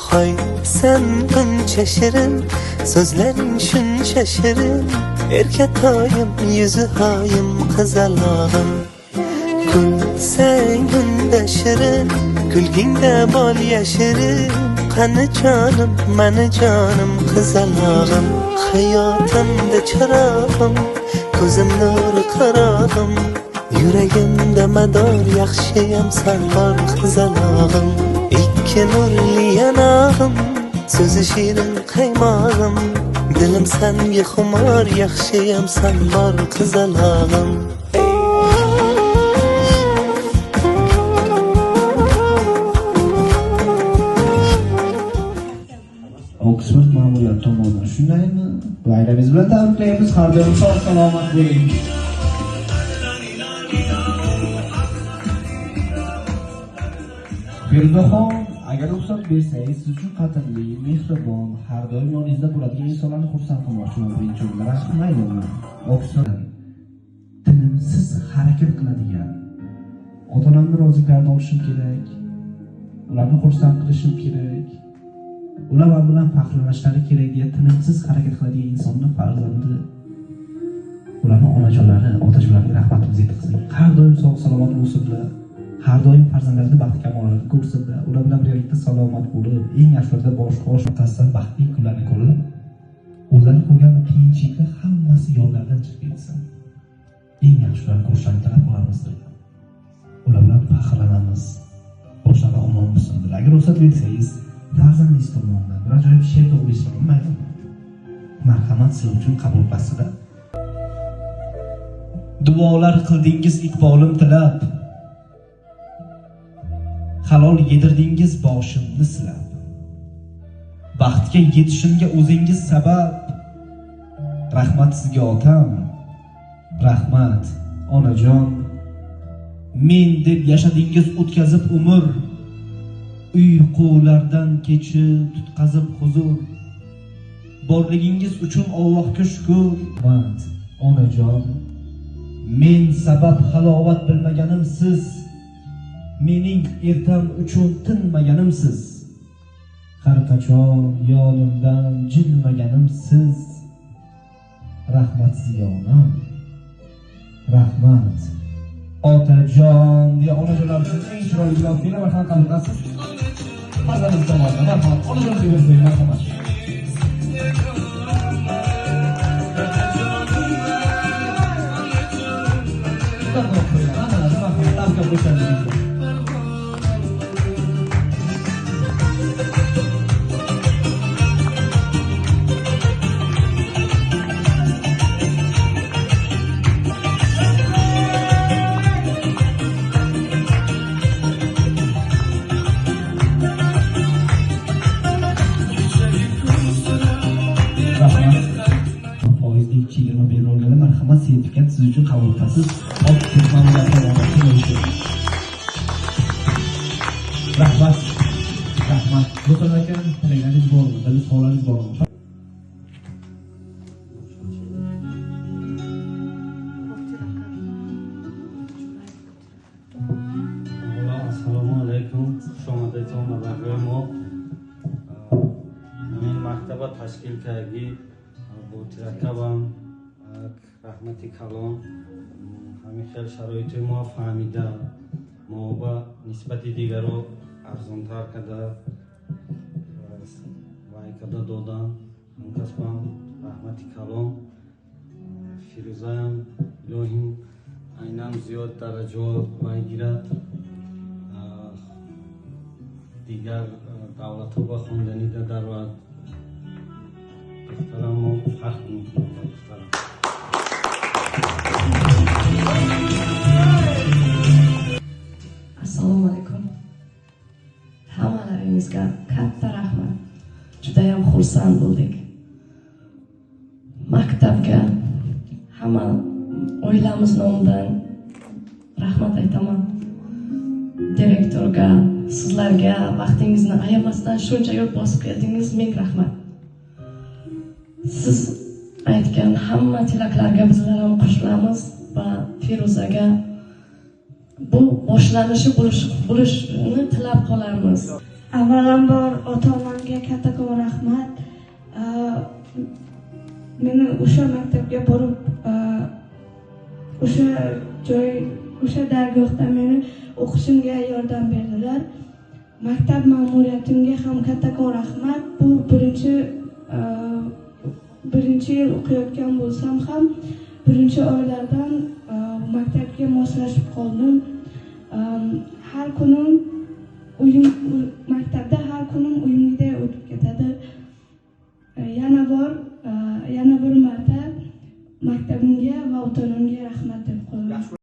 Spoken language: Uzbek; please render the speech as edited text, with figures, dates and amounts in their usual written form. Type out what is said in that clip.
Hoy sen buncha shirin, so'zlaring shuncha shirin, erkatoyim, yuzi oyim, qizalog'im. Kulsang unda shirin, kulgingda bol yashirin, qani jonim, mani jonim, qizalog'im. Hayotimda chirog'im, ko'zim nuri qarog'im, yuragimda mador, yaxshiyam san bor, qizalog'im. Ikki nurli yanog'im, so'zi shirin qaymog'im, dilim sanga xumor, yaxshiyam san bor, qizalog'im. Oksford ma'muriyati tomonidan shundaymi? Bayramingiz bilan tabriklaymiz. Har doim sog' salomat bo'ling. Feruzaxon, agar ruxsat bersangiz, siz uchun qadrli, mehribon, har doim yoningizda bo'ladigan insonlarni xursand qilmoqchiman birinchi o'rinda. Rahmat mayli. Oksford tinimsiz harakat qiladigan, ota-onamni roziliklarini olishim kerak, ularni xursand qilishim kerak, ular men bilan faxrlanishlari kerak deya tinimsiz harakat qiladigan insonni farzandi, ularni onajonlari, otajonlariga rahmatimizni yetkazsak, har doim sog' salomat bo'lsinlar, har doim farzandlarini baxti kamolini ko'rsinlar, ular bilan birgalikda salomat bo'lib, eng yaxshilarda bosh qosh orqasidan baxtli kunlarni ko'rib, o'zlari ko'rgan qiyinchiliklar hammasi yonlaridan chiqib ketsin. Eng yaxshilarni ko'rishlarini talab qilamiz. Ular bilan faxrlanamiz. Boshlari omon bo'lsin. Agar ruxsat bersangiz, farzandingiz tomonidan bir ajoyib she'r o'qib eshitaman. Marhamat, siz uchun qabul qilsizlar. Duolar qildingiz iqbolim tilab, halol yedirdingiz boshimni silab, baxtga yetishimga o'zingiz sabab. Rahmat sizga otam, rahmat onajon. Men deb yashadingiz o'tkazib umr, uyqulardan kechib tutqazib huzur. Borligingiz uchun Allohga shukr. Rahmat onajon, men sabab halovat bilmaganim siz, mening ertam uchun tinmaganim siz, har qachon yonimdan jilmaganim siz. Rahmat sizga onam, rahmat otajon deya onajonlar uchun eng chiroyli gulobni marhamat qabul qilasiz. Farzandingiz tomonidan marhamat, onajonizga berib qo'ying, marhamat. Marhamat, tabriklab qo'ysangiz. Foizlik chegirma berilganda marhamat sertifikat siz uchun qabul qilasiz. Rahmat. Rahmat. Do'stlar aka, tilaklaringiz bormi? Savollaringiz bormi? Assalomu alaykum. Xush omadiyton barg'oy mo. Men maktaba tashkil kagi Botirakabam rahmati kalon ҳамин хел шароити мо фаҳмида, мо ба нисбати дигаро арзонтар карда вай карда додан. Ҳамкасбам раҳмати калон. Фирӯзаям илоҳим айнан зиёд дараҷо вай гирад, дигар давлатҳо ба хонданида дарояд. Духтарам мо фахр мекунам ба духтарам. Assalomu alaykum. Hammalaringizga katta rahmat. Judayam xursand bo'ldik. Maktabga hamma oilamiz nomidan rahmat aytaman. Direktorga, sizlarga vaqtingizni ayamasdan shuncha yo'l bosib keldingiz, ming rahmat. Siz aytgan hamma tilaklarga bizlar ham qo'shilamiz va Feruzaga Bu boshlanishi bo'lishini tilab qolamiz. Avvalambor ota-onamga kattakon rahmat. Meni o'sha maktabga borib, o'sha joy, o'sha dargohda meni o'qishimga yordam berdilar. Maktab ma'muriyatimga ham kattakon rahmat. Bu birinchi yil o'qiyotgan bo'lsam ham birinchi oylardan maktabga moslashib qoldim. Har kunim uyim, maktabda har kunim uyimgidek o'tib ketadi. Yana bir marta maktabimga va ota-onamga rahmat deb qo'yaman.